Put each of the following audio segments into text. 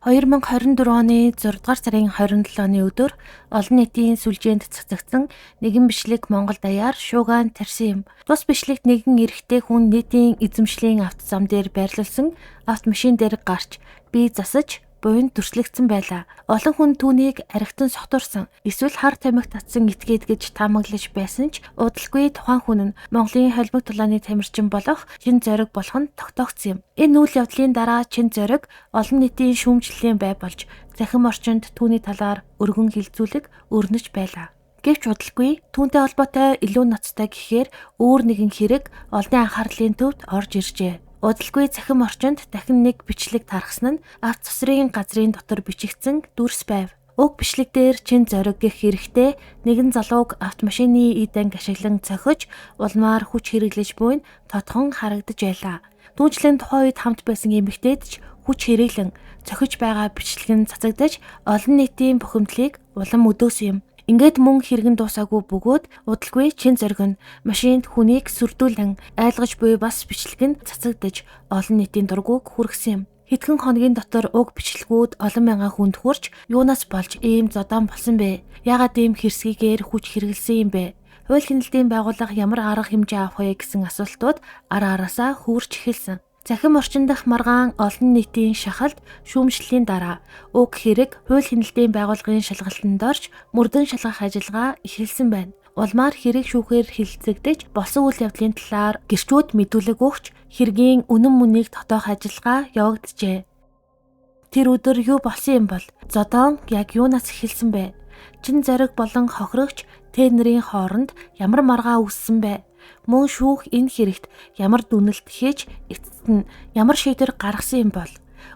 2024 оны 6 дугаар сарын 27-ны өдөр олон нийтийн сүлжээнд цацагдсан нэгэн бичлэг Монгол даяар шуугаан тарьсан юм. Тус бичлэгт нэгэн эрэгтэй хүн нийтийн эзэмшлийн авто зам дээр байрлуулсан автомашин дээр гарч бие засаж буян дүрслэгдсэн байлаа. Олон хүн түүнийг архитан сохтуурсан, эсвэл хар тамхи татсан этгээд гэж таамаглаж байсан ч удалгүй тухайн хүн нь Монголын холимог тулааны тамирчин болох Чин Зориг болох нь тогтоогдсон юм. Энэ үйл явдлын дараа Чин Зориг олон нийтийн шүүмжлэлийн бай болж цахим орчинд түүний талаар өргөн хэлцүүлэг өрнөж байлаа. Гэвч удалгүй түүнтэй холбоотой илүү ноцтой гэхээр өөр нэгэн хэрэг олонний анхаарлын төвд орж иржээ. Удалгүй цахим орчинд дахин нэг бичлэг тархсан нь авто засрын газрын дотор бичигдсэн дүрс байв. Уг бичлэг дээр Чин Зориг гэх эрэгтэй нэгэн залууг автомашины эд анги ашиглан цохиж улмаар хүч хэрэглэж буй нь тодхон харагдаж байлаа. Түүнчлэн тухайн үед хамт байсан эмэгтэйд ч хүч хэрэглэн цохиж байгаа бичлэг нь цацагдаж олон нийтийн бухимдлыг улам өдөөсөн юм. Ингээд мөн хэрэг нь дуусаагүй бөгөөд удалгүй Чин Зориг нь машинд хүнийг сүрдүүлэн айлгаж буй бас бичлэг нь цацагдаж олон нийтийн дургүйг хүргэсэн юм. Хэдхэн хоногийн дотор уг бичлэгүүд олон мянган хүнд хүрч юунаас болж ийм зодоон болсон бэ? Яагаад ийм хэрсгийгээр хүч хэрэглэсэн юм бэ? Хууль хяналтын байгууллага ямар арга хэмжээ авах вэ гэсэн асуултууд ар араасаа хөвөрч эхэлсэн. Цахим орчин дах маргаан олон нийтийн шахалт шүүмжлэлийн дараа уг хэрэг хууль хяналтын байгууллагын шалгалтанд орж мөрдөн шалгах ажиллагаа эхэлсэн байна. Улмаар хэрэг шүүхээр хэлэлцэгдэж болсон үйл явдлын талаар гэрчүүд мэдүүлэг өгч хэргийн үнэн мөнийг дотоох ажиллагаа явагджээ. Тэр өдөр юу болсон юм бол? Зодоон яг юунаас эхэлсэн бэ? Чин Зориг болон хохирогч тэ нарын хооронд ямар маргаа үүссэн бэ? Мөн шүүх энэ хэрэгт ямар дүнэлт хийж эцэст нь ямар шийдвэр гаргасан юм бол?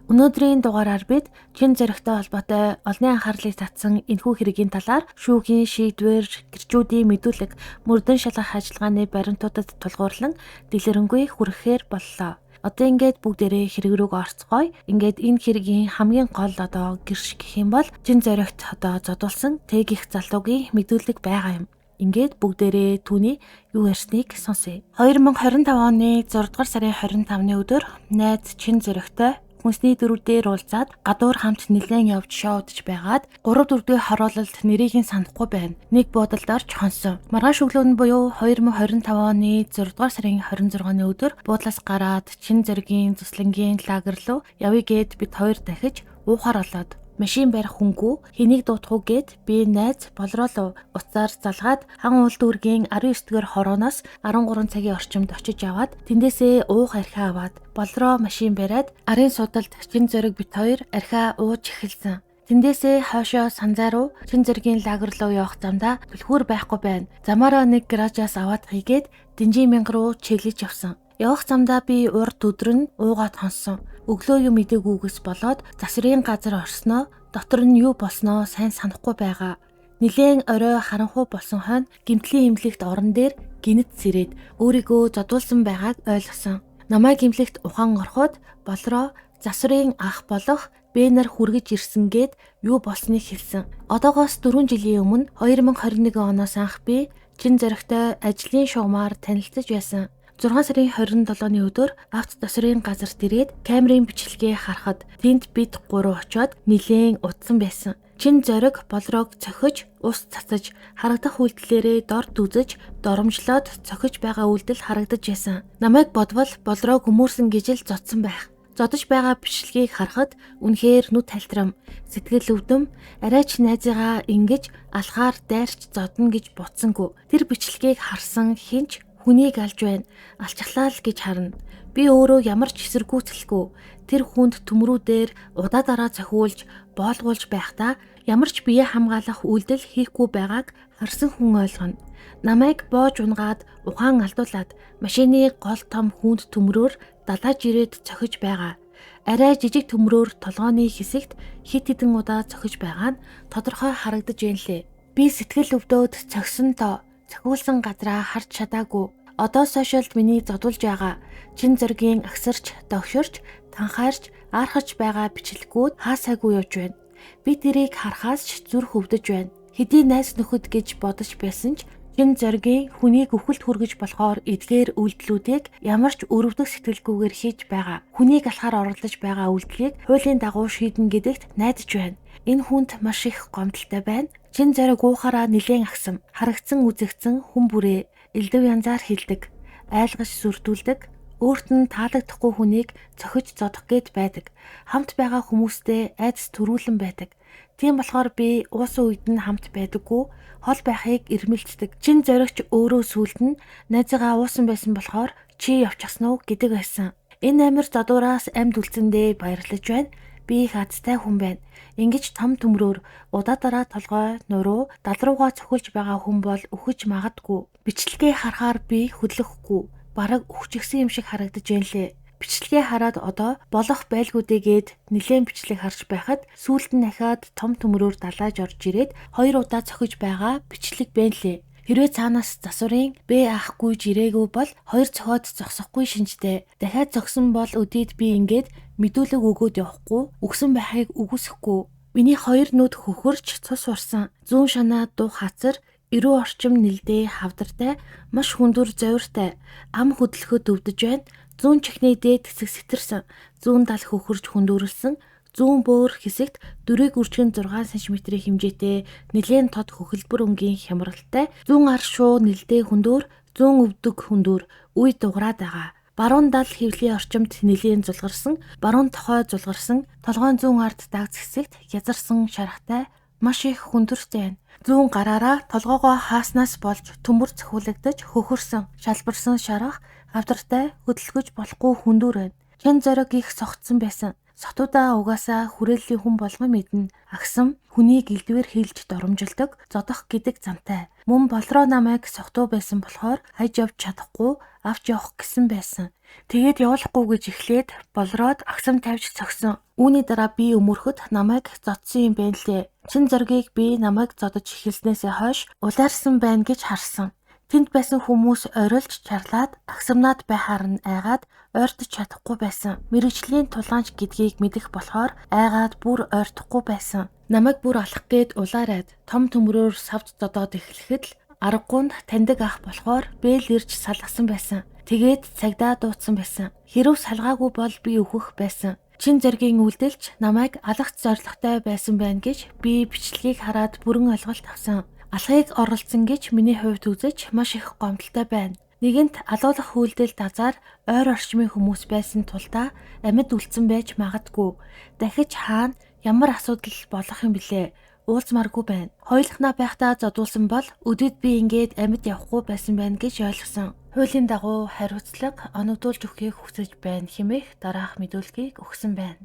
Өнөөдрийн дугаараар бид Чин Зоригтой холбоотой олонний анхаарлыг татсан энэхүү хэргийн талаар шүүхийн шийдвэр, гэрчүүдийн мэдүүлэг, мөрдөн шалгах ажиллагааны баримтуудад тулгуурлан дэлгэрэнгүй хүргэхээр боллоо. Одоо ингээд бүгдээрээ хэрэг рүү орцгоё. Ингээд энэ хэргийн хамгийн гол одоо гэрш гэх юм бол Чин Зоригт одоо зодуулсан тэгих залуугийн мэдүүлэг байгаа юм. Ингээд бүгдээрээ түүний юу ярьсныг сонсъё. 2025 оны 6 дугаар сарын 25-ны өдөр найз Чин Зоригтой хүнсний дөрүүдээр уулзаад гадуур хамт нэлээн явж шоудж байгаад 3 4-р хороололд нэрийг нь санахгүй байна. Нэг буудалд орж хонсон. Маргааш өглөө нь буюу 2025 оны 6 дугаар сарын 26-ны өдөр буудлаас гараад Чин Зоригийн цуслангийн лагер руу явъя гэд бид хоёр дахиж уухаар олоод машин барих хүнгүй хэнийг дуудах уу гэд би найз Болроолов утсаар залгаад хан уул дүүргийн 19-р хорооноос 13 цагийн орчимд очиж аваад тэндээсээ уух архиа аваад Болроо машин бариад арын судалд Чин Зориг бит хоёр архиа ууж эхэлсэн. Тэндээсээ хойшоо Санзаа руу Чин Зоригийн лагер руу явах замдаа түлхүүр байхгүй байна. Замаараа нэг гаражаас аваад хийгээд Дэнжин мянга руу чиглэж явсан. Явах замдаа би урд өдөр нь уугаад хонсон. Өглөө юм идээгүйгээс болоод засрын газар орсноо дотор нь юу болсноо сайн санахгүй байгаа. Нилээн орой харанхуй болсон хойно гэмтлийн эмнэлэгт орон дээр гинэт сэрээд өөрийгөө зодуулсан байгааг ойлгосон. Намайг эмнэлэгт ухаан ороход Болроо засрын ах болох Бэнар хүргэж ирсэн гэд юу болсныг хэлсэн. Одоогоос 4 жилийн өмнө 2021 оноос анх би Чин Зоригтой ажлын шугамаар танилцаж байсан. 6 сарын 27-ны өдөр авто засрын газарт ирээд камерын бичлэгээ харахад тэнд бид гурав очиод нилээн утсан байсан. Чин Зориг Болроог цохиж, ус цацаж, харагдах үйлдэлээрээ дор дүзэж, доромжлоод цохиж байгаа үйлдэл харагдаж байсан. Намайг бодвол Болроог өмөрсөн гэж л зодсон байх. Зодож байгаа бичлэгийг харахад үнэхээр нүд хальтрам, сэтгэл өвдөм, арайч найзыгаа ингэж алхаар дайрч зодно гэж бодсонгүй. Тэр бичлэгийг харсан хинч хүнийг алж байна, алчглаа л гэж харна. Би өөрөө ямар ч эсэргүүцэлгүй тэр хүнд төмрүүдээр удаа дараа цохиулж, боолгуулж байхдаа ямар ч бие хамгаалах үйлдэл хийхгүй байгааг харсан хүн ойлгоно. Намайг боож унгаад ухаан алдуулаад машины гол том хүнд төмрөөр далааж ирээд цохиж байгаа. Арай жижиг төмрөөр толгооны хэсэгт хит хитэн удаа цохиж байгаа нь тодорхой харагдаж байна лээ. Би сэтгэл өвдөөд цохисон тоо цохиулсан газраа харж чадаагүй. Одоо сошиалд миний зодуулж байгаа Чин Зоригийн агсарч, догширч, танхаарч, аархаж байгаа бичлэгүүд хаасаагүй явж байна. Би тэрийг харахаас ч зүрх өвдөж байна. Хэдий найз нөхөд гэж бодож байсан ч Чин зоригийн хүнийг үхэлд хүргэж болохоор эдгээр үйлдэлүүдийг ямар ч өрөвдөх сэтгэлгүйгээр хийж байгаа. Хүнийг алхаар оролдож байгаа үйлдэлийг хуулийн дагуу шийднэ гэдэгт найдаж байна. Энэ хүнд маш их гомдолтой байна. Чин зориг уухаараа нэлээн агсам, харагдсан үзэгдсэн хүн бүрээ элдв янзаар хилдэг, айлгаж сүрдүүлдэг, өөрт нь таалагдахгүй хүнийг цохиж зодох гээд байдаг. Хамт байгаа хүмүүстэй айдас төрүүлэн байдаг. Тийм болохоор би уусан үед нь хамт байдаггүй, хол байхыг эрмэлздэг. Чин зоригч өөрөө сүүлд нь найзыгаа уусан байсан болохоор чи явчихсан уу гэдэг байсан. Энэ амир зодуураас амьд үлдсэндээ баярлаж байна. Би их азтай хүн байна. Ингэж том төмрөөр удаадаараа толгой, нуруу, дал руугаа цохилж байгаа хүн бол үхэж магадгүй. Бичлэгээ харахаар би хөдлөхгүй, бараг үхчихсэн юм шиг харагдаж байна лээ. Бичлэгээ хараад одоо болох байлгүйдээгээд нэлээн бичлэг харж байхад сүүлд нь дахиад том төмрөөр далааж орж ирээд 2 удаа цохиж байгаа бичлэг байна лээ. Хэрвээ цаанаас засварын Б ах гүйж ирээгүй бол 2 цохиод зогсохгүй шинжтэй. Дахиад зогсон бол өдийд би ингээд мэдүүлэг өгөөд явахгүй, үгсэн байхыг үгүйсэхгүй. Миний 2 нүд хөхөрч цус урсан. Зүүн шанаа дуу хацар 90 орчим нэлдээ хавдартай, маш хүндүр зовиртай, ам хөдлөхөд өвдөж байна. Зүүн чихний дээд хэсэг сэтэрсэн, зүүн дал хөхөрч хүндүрэлсэн, зүүн бөөр хэсэгт 4.6 см хэмжээтэй нэлээн тод хөхөлбөр өнгийн хямралтай, зүүн ар шуу нэлдээ хүндүр, зүүн өвдөг хүндүр үе дуграад байгаа. Баруун дал хэвлийн орчимд нэлээн зулгарсан, баруун тохой зулгарсан, толгойн зүүн ард дагц хэсэгт язарсан шарахтай, маш их хүндүртэй байна. Зүүн гараараа толгоогоо хааснаас болж төмөр цохиулагдаж хөхөрсөн, шалбарсан шарах, хавдартай, хөдөлгөж болохгүй хүндүр байна. Чин зориг их согтсон байсан. Сотуудаа угаасаа хүрээллийн хүн болгон мэднэ. Агсам хүнийг элдвэр хилж доромжилдог, зодох гэдэг замтай. Мөн болроо намайг согтуу байсан болохоор хайж явж чадахгүй, авч явах гэсэн байсан. Тэгээд явуулахгүй гэж эхлээд болроод агсам тавьж цогсон. Үүний дараа би өмөрөхөд намайг зодсон юм байна лээ. Чин зоригийг би намайг зодож эхэлснээсээ хойш улаарсан байна гэж харсан. Тэнд байсан хүмүүс орилж чарлаад агсамнаад байхаар нь айгаад ойртож чадахгүй байсан. Мэргэжлийн тулаанч гэдгийг мэдэх болохоор айгаад бүр ойртохгүй байсан. Намайг бүр алах гээд улаарад том төмрөөр савд зодоод эхлэхэд л аргагүй нь таньдаг ах болохоор бэл ирж салгасан байсан. Тэгээд цагдаа дуудсан байсан. Хэрв салгаагүй бол би үхэх байсан. Чин зоригийн үйлдэлч намайг алах зорилготой байсан байна гэж би бичлэгийг хараад бүрэн ойлголт авсан. Алхыг оролцсон гэж миний хувьд үзэж маш их гомдолтой байна. Нэгэнт алуулах үйлдэл дазаар ойр орчмын хүмүүс байсан тулдаа амьд үлдсэн байж магадгүй. Дахиж хаана ямар асуудал болох юм бilé? Уулзмааргүй байна. Хоёулахнаа байхдаа зодуулсан бол өдөөд би ингээд амьд явахгүй байсан байна гэж ойлгосон. Хуулийн дагуу хариуцлага оногдуулж өгөхийг хүсэж байна хэмээх дараах мэдүүлгийг өгсөн байна.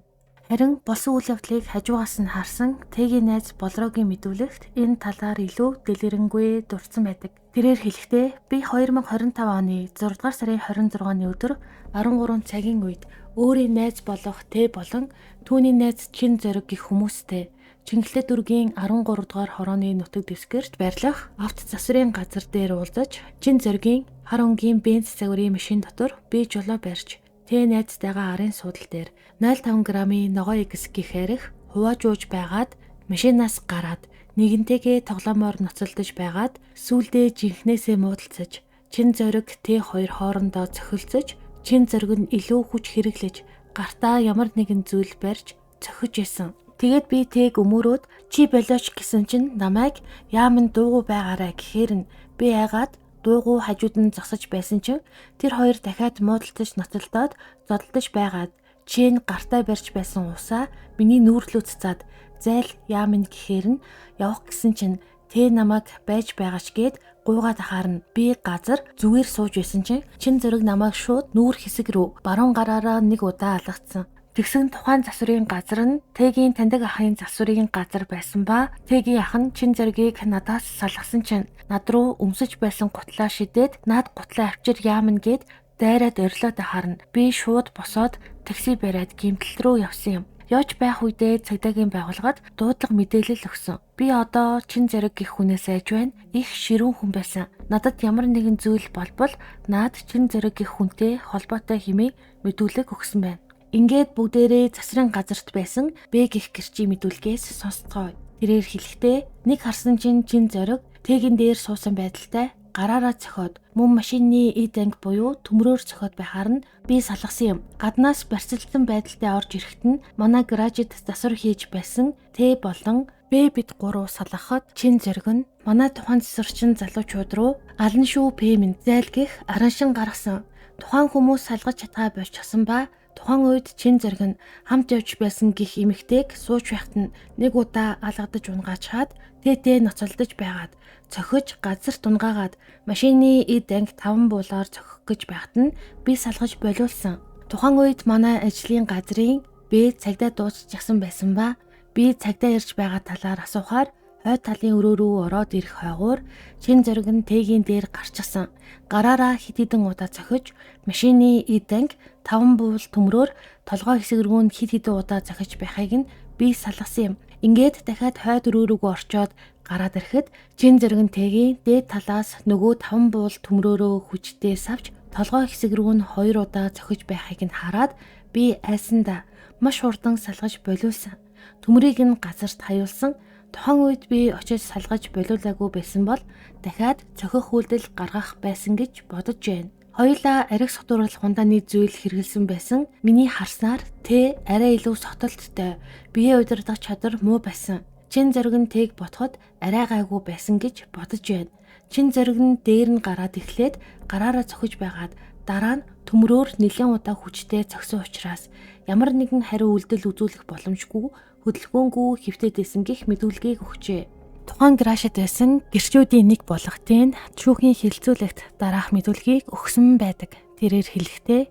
Харин болсон үйл явдлыг хажуугаас нь харсан Тэгийн найз Болроогийн мэдүүлэгт энэ талаар илүү дэлгэрэнгүй дурдсан байдаг. Тэрээр хэлэхдээ би 2025 оны 6 дугаар сарын 26-ны өдөр 13 цагийн үед өөрийн найз болох Тэ болон түүний найз Чин зориг гэх хүмүүстэй Чингэлтэй дүүргийн 13 дугаар хорооны нутаг дэвсгэрт байрлах авто засварын газар дээр уулзаж Чин зоригийн хар өнгийн бенз загварын машин дотор би жолоо барьж Тэ найзтайгаа арын суудал дээр 0.5 грамын ногоо X гэх арх хувааж ууж байгаад машинаас гараад нэгэнтэйгээ тоглоомоор ноцолдож байгаад сүүлдээ жинхнээсээ муудалцаж Чин зориг Т2 хоорондоо цохилцож Чин зориг нь илүү хүч хэрэглэж гартаа ямар нэгэн зүйл барьж цохиж исэн. Тэгээд би Тэг өмөрөөд чи болооч гэсэн чинь намайг яамн дуугүй байгаарай гэхээр нь би айгаад дуугүй хажууд нь зогсож байсан чинь тэр хоёр дахиад муудалцаж ноцолдоод зодолдож байгаад Чин гартаа барьж байсан усаа миний нүүрлүү цацаад зайл яамн гэхээр нь явах гэсэн чинь Тэ намайг байж байгаач гээд гуйгаад ахаар нь би газар зүгээр сууж байсан чинь Чин зориг намайг шууд нүүр хэсэг рүү баруун гараараа нэг удаа алгацсан. Тэгсэн тухайн засварын газар нь Тэгийн таньдаг ахын засварын газар байсан ба Тэгийн ах нь Чин зоригийг надаас салгасан чинь над руу өмсөж байсан гутлаа шидээд над гутлаа авчир яамна гээд дайраад орилоод ахаар нь би шууд босоод такси бариад гимтэл рүү явсан юм. Явж байх үедээ цагдаагийн байгууллагад дуудлага мэдээлэл өгсөн. Би одоо Чин зориг гэх хүнээс айж байна. Их ширүүн хүн байсан. Надад ямар нэгэн зүйл болбол наад Чин зориг гэх хүнтэй холбоотой хэмээн мэдүүлэг өгсөн байна. Ингээд бүгдээрээ засрын газарт байсан Б гэх гэрчийн мэдүүлгээс сонсцгоо. Тэрээр хэлэхдээ нэг харсан чинь Чин зориг Тэгэн дээр суусан байдалтай гараараа цохиод мөн машины эд анги буюу төмрөөр цохиод байхаар нь би салгасан юм. Гаднаас барьцалсан байдалтай орж ирэхэд нь манай гаражид засвар хийж байсан Т болон Б бид гурав салгахад чин зориг нь манай тухайн засварчин залуучууд руу алан шүү П минь зайлгих араншин гаргасан. Тухайн хүмүүс салгаж чадхаа болчихсон ба тухайн үед чин зориг нь хамт явж байсан гих эмэгтэйг сууж байхад нь нэг удаа алгадаж унгаачаад ТТ ноцолдож байгаад цохиж газарт унгаагаад машины эд анги 5 буулаар цохих гэж байхад нь би салгаж болиулсан. Тухайн үед манай ажлын газрын Б цагдаа дуусчихсан байсан ба би цагдаа ирж байгаа талаар асуухаар хойд талын өрөө рүү ороод ирэх хойгуур чин зориг нь Т-гийн дээр гарчихсан. Гараараа хэд хэдэн удаа цохиж машины эд анги 5 буул төмрөөр толгой хэсэг рүү нь хэд хэдэн удаа цохиж байхыг нь би салгасан юм. Ингээд дахиад хойд өрөө рүүгээ орчоод гараад ирэхэд чин зориг нь Т-гийн дээд талаас нөгөө 5 буул төмрөөрөө хүчтэй савж толгой хэсэг рүү нь 2 удаа цохиж байхыг нь хараад би айсандаа маш хурдан салгаж болиулсан. Төмрийг нь газарт хаюулсан. Тухайн үед би очиж салгаж болиулаагүй байсан бол дахиад цохих үйлдэл гаргах байсан гэж бодож байна. Хоёулаа ариг сотуурлах хундааны зүйл хэрэглэсэн байсан. Миний харснаар Т арай илүү сотолттой, бие удирдах чадвар муу байсан. Чин зориг нь Т-г ботход арай гайгүй байсан гэж бодож байна. Чин зориг нь дээр нь гараад эхлээд гараараа цохиж байгаад дараа нь төмрөөр нэлээн удаа хүчтэй цохисон учраас ямар нэгэн хариу үйлдэл үзүүлэх боломжгүй хөдөлгөөнгүй хэвтээд исэн гэх мэдүүлгийг өгчээ. Тухайн гаражид байсан гэрчүүдийн нэг болох Тэн шүүхийн хэлэлцүүлэгт дараах мэдүүлгийг өгсөн байдаг. Тэрээр хэлэхдээ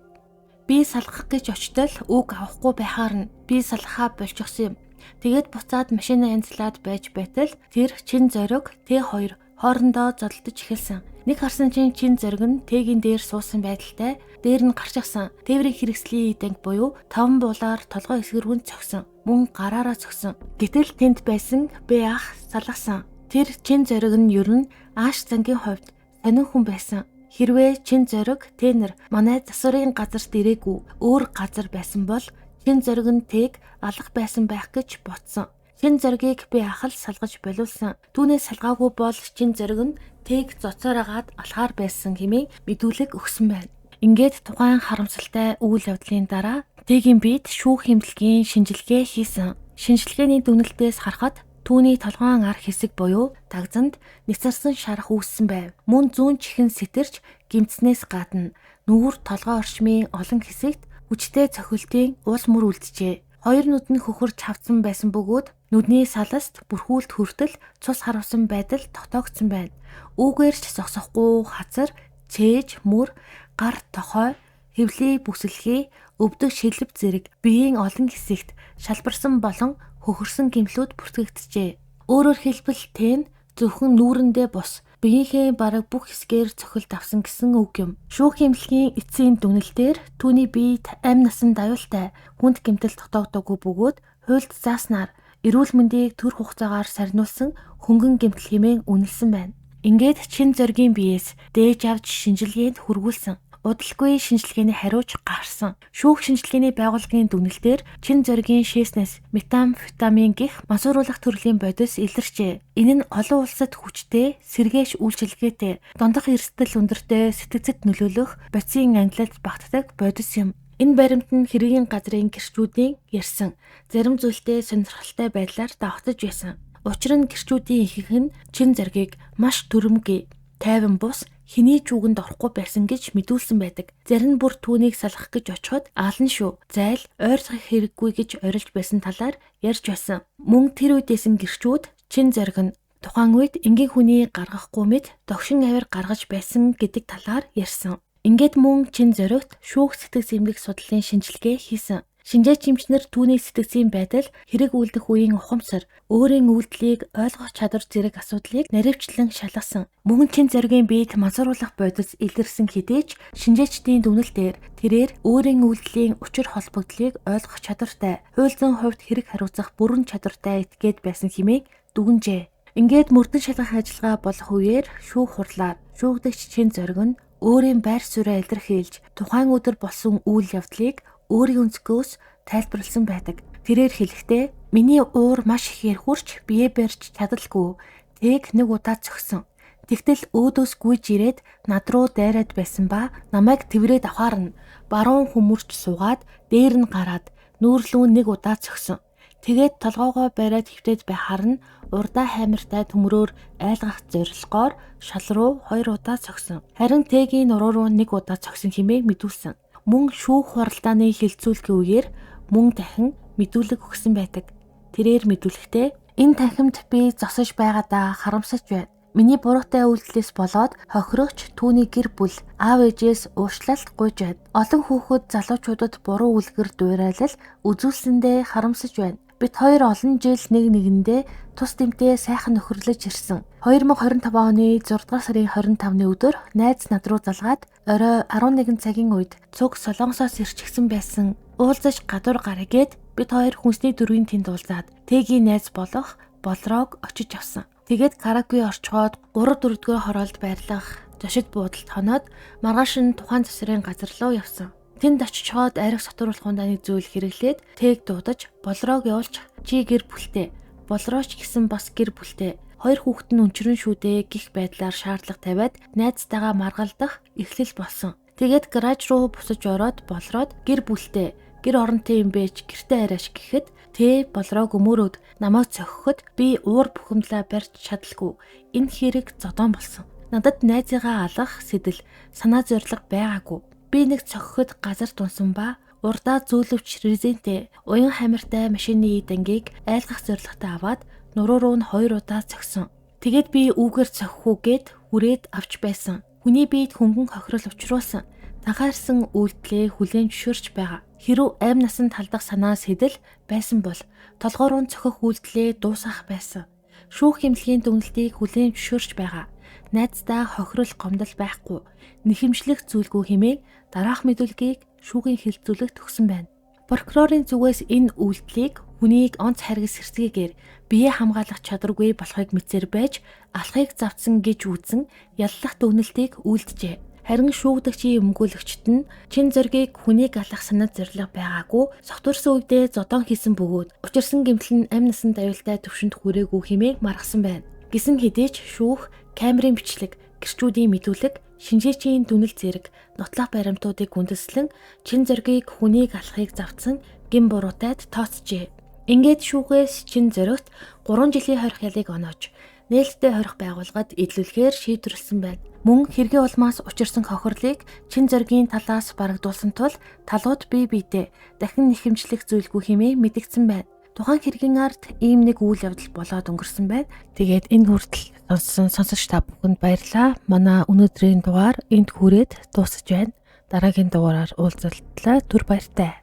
би салгах гэж очтол үг авахгүй байхаар нь би салгахаа болчихсон юм. Тэгээд буцаад машинаа янзлаад байж байтал тэр чин зориг Т2 хоорондоо зодолдож эхэлсэн. Нэг харсан чинь чин зориг нь Т-гийн дээр суусан байдалтай дээр нь гарчихсан. Тээврийн хэрэгслийн эд анги буюу 5 буулаар толгой хэсэг рүү цохисон. Мөн гараараа цохисон. Гэтэл тэнд байсан Б ах салгасан. Тэр чин зориг нь ер нь ааш зангийн хувьд сонин хүн байсан. Хэрвээ чин зориг Т нар манай засварын газарт ирээгүй өөр газар байсан бол чин зориг нь Т-г алах байсан байх гэж бодсон. Чин зоригийг би ах л салгаж болиулсан. Түүнээс салгаагүй бол чин зориг нь Т-г зоцоор агаад алхаар байсан хэмээн мэдүүлэг өгсөн байна. Ингээд тухайн харамсалтай үйл явдлын дараа Т-гийн биед шүүх хэмнэлгийн шинжилгээ хийсэн. Шинжилгээний дүгнэлтээс харахад түүний толгойн ар хэсэг буюу дагзанд няцарсан шарах үүссэн байв. Мөн зүүн чихэн сэтэрч гэмтснээс гадна нүүр толгой орчмын олон хэсэгт хүчтэй цохилтын уул мөр үлджээ. Хоёр нүд нь хөхөрч хавцсан байсан бөгөөд нүдний саласт бүрхүүлт хүртэл цус харавсан байдал тогтоогдсон байна. Үүгээр ч зогсохгүй хацар, чээж, мөр, гар тохой, хэвлий, бүсэлхий, өвдөг шилэв зэрэг биеийн олон хэсэгт шалбарсан болон хөхөрсөн гэмтлүүд бүртгэгджээ. Өөрөөр хэлбэл Тэн зөвхөн нүүрэндээ бус биеийнхээ бараг бүх хэсгээр цохилт авсан гэсэн үг юм. Шүүх хэмнэлгийн эцсийн дүгнэлтээр түүний биед амь насан даюултай хүнд гэмтэл тогтоогдоогүй бөгөөд хуульд зааснаар эрүүл мэндийг төр хугацаагаар сарниулсан хөнгөн гэмтэл хэмээн үнэлсэн байна. Ингээд чин зоригийн биеэс дээж авч шинжилгээнд хүргүүлсэн. Удалгүй шинжилгээний хариуч гарсан. Шүүх шинжилгээний байгууллагын дүгнэлтээр чин зоригийн шээснээс метамфетамин гэх мансууруулах төрлийн бодис илэрчээ. Энэ нь олон улсад хүчтэй, сэргээш үйлчилгээтэй, дондох эрсдэл өндөртэй сэтгцэд нөлөөлөх бодисын ангилалд багтдаг бодис юм. Энэ баримт нь хэргийн газрын гэрчүүдийн ярьсан зарим зүйлтэй сонирхолтой байдлаар давхцаж байсан. Учир нь гэрчүүдийн ихэнх нь чин зоригийг маш төрөмгий, тайван бус хэний ч үгэнд орохгүй байсан гэж мэдүүлсэн байдаг. Зарим нь бүр түүнийг салгах гэж очиход аална шүү. Зайл ойрцох хэрэггүй гэж орилж байсан талаар ярьж байсан. Мөн тэр үедээсэн гэрчүүд чин зориг нь тухайн үед энгийн хүний гаргахгүй мэт догшин авир гаргаж байсан гэдэг талаар ярьсан. Ингээд мөн чин зоригт шүүх сэтгэл зэмлэх судлалын шинжилгээ хийсэн. Шинжээч эмчнэр түүний сэтгцийн байдал, хэрэг үлдэх үеийн ухамсар, өөрийн үйлдэлийг ойлгох чадвар зэрэг асуудлыг наривчлан шалгасан. Мөн чин зоригийн биед мансууруулах бодис илэрсэн хэдий ч шинжээчдийн дүгнэлтээр тэрээр өөрийн үйлдэлийн учир холбогдлыг ойлгох чадвартай, хууль зүйн хувьд хэрэг хариуцах бүрэн чадвартай этгээд байсан хэмээн дүгнжээ. Ингээд мөрдөн шалгах ажиллагаа болох үеэр шүүх хурлаар шүүгдэгч чин зориг нь өөрийн байр сууриа илэрхийлж тухайн өдөр болсон үйл явдлыг өөрийн өнцгөөс тайлбарласан байдаг. Тэрээр хэлэхдээ миний уур маш ихээр хурч бие барьж чадалгүй. Тэг нэг удаа цохисон. Тэгтэл өөдөөс гүйж ирээд над руу дайраад байсан ба намайг тэврээд авахаар нь баруун хүмүүрч суугаад дээр нь гараад нүүрлүү нэг удаа цогсон. Тэгээд толгоогоо бариад хөвтөд байхаар нь урдаа хаймартай төмрөөр айлгах зорилгоор шал руу 2 удаа цогсон. Харин Тэгийн нуруу руу 1 удаа цогсон хэмээн мэдүүлсэн. Мөн шүүх хуралдааны хилцүүлгийн үеэр мөн дахин мэдүүлэг өгсөн байдаг. Тэрээр мэдүүлэхдээ энэ танхимд би зогсож байгаадаа харамсаж байна. Миний буруутай үйлдэлээс болоод хохирогч түүний гэр бүл аав ээжээс уучлалт гуйж байна. Олон хүүхэд залуучуудад буруу үлгэр дуурайлал үзүүлсэндээ харамсаж байна. Бид хоёр олон жил нэг нэгэндээ тус дэмтэй сайхан нөхөрлөж ирсэн. 2025 оны 6 дугаар сарын 25-ны өдөр найз над руу залгаад орой 11 цагийн үед цуг Солонгосоос ирчихсэн байсан. Уулзаж гадуур гаръя гэд бид хоёр хүнсний дөрвийн тэнд уулзаад Тэгийн найз болох Болроог очиж авсан. Тэгээд Каракуй орчхоод 3 4-р хороолд байрлах зочид буудалд хоноод маргааш нь тухайн засрын газар руу явсан. Тэнд очичхоод арх сотруулах ундааны зүйл хэрэглээд Тэг дуудаж Болроог явуулж чи гэр бүлтэй Болрооч гэсэн бас гэр бүлтэй хоёр хүүхэд нь өнчрөн шүүдээ гих байдлаар шаардлага тавиад найзтайгаа маргалдах эхлэл болсон. Тэгээд гараж руу буцаж ороод Болроод гэр бүлтэй гэр оронтой юм бэ ч гэртээ арайш гэхэд Тэ Болроог өмөрөөд намайг цохиход би уур бухимдлаа барьж чадалгүй. Энэ хэрэг зодоон болсон. Надад найзыгаа алах сэдэл санаа зориг байгаагүй. Би нэг цохиход газар дунсан ба урдаа зөөлөвч резинтэй уян хамиртай машины дангийг айлгах зорилготой аваад нуруу руу нь 2 удаа цохисон. Тэгээд би үүгээр цохих уу гэд хүрээд авч байсан. Хүний биед хөнгөн хохирол учруулсан. Анхаарсан үйлдэлээ хүлээн зөвшөөрч байгаа. Хэрв амь насанд талдах санаа сэдэл байсан бол толгой руу цохих үйлдэлээ дуусгах байсан. Шүүх хэмнэлгийн дүгнэлтийг хүлээн зөвшөөрч байгаа. Найздаа хохирол гомдол байхгүй. Нэхэмжлэх зүйлгүй хэмээн дараах мэдүүлгийг шүүхийн хилцүүлэгт өгсөн байна. Прокурорын зүгээс энэ үйлдэлийг хүнийг онц харгас сэрцгээгээр бие хамгаалах чадваргүй болохыг мэдсээр байж алхахыг завдсан гэж үзэн яллах дүгнэлтийг үйлджээ. Харин шүүгдэгчийн өмгөөлөгчд нь чин зоригийг хүнийг алах санаа зорилго байгаагүй согтуурсан үедээ зодоон хийсэн бөгөөд учирсан гэмтэл нь амь насанд аюултай түвшинд хүрээгүй хэмээн маргасан байна. Гисэн хэдий ч шүүх камерын бичлэг, гэрчүүдийн мэдүүлэг, шинжээчийн дүнэл зэрэг нотлох баримтуудыг үндэслэн чин зоригийг хүнийг алахыг завдсан гэм буруутайд тооцжээ. Ингээд шүүхээс чин зоригт 3 жилийн хорих ялыг онооч нээлттэй хорих байгууллагад идлүүлэхээр шийдвэрлсэн байна. Мөн хэргийн улмаас учирсан хохирлыг чин зоригийн талаас барагдуулсан тул талууд бие биедээ дахин нэхэмжлэх зүйлгүй хэмээн мэдэгдсэн байна. Тухайн хэргийн ард ийм нэг үйл явдал болоод өнгөрсөн байна. Тэгээд энэ хүртэл сонссон сонсогч та бүхэнд баярлалаа. Манай өнөөдрийн дугаар энд хүрээд дуусаж байна. Дараагийн дугаараар уулзалтлаа. Түр баяртай.